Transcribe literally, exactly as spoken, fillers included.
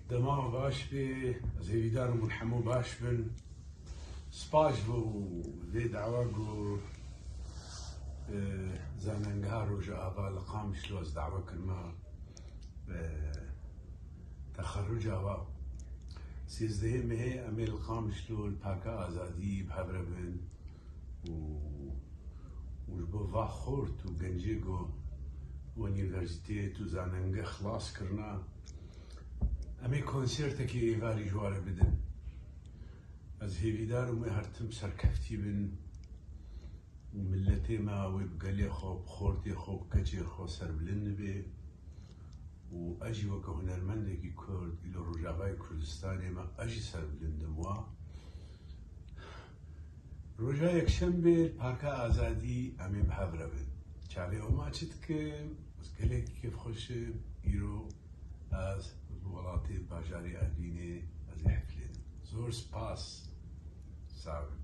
Dema baş bê, ez hêvîdar im hûn hemû baş bin. Spas ji bo vê dawa ku, e, Zanengeha Rojava li Qamişlo ez dawa kirime, e, texerruca wa. Sêzdehê mehê em ê li Qamişlo li Parka Azadî bi hev re bin û, û ji bo va xort û gencê ku unîversîteyê tu zanenge xilas kirina, em ê konsertekê êvarî ji wan re bidin. Ez hêvîdar im wê her tim serkeftî bin û miletê me wê bi gelê xwe, bi xortê xwe, bi keçê xwe serbilind bibe û ez jî weke hunermendekî Kurd, îlo Rojavayê Kurdistanê me, ez jî serbilind im wa. Roja Yekşembê li Parka Azadî em ê bi hev re bin. Çavê Oma çi dike? Ez gelekî kêfxweş im. Îro ez li welatê bajarê Evînê ez ê heflê dim. Zor spas. Sax bin.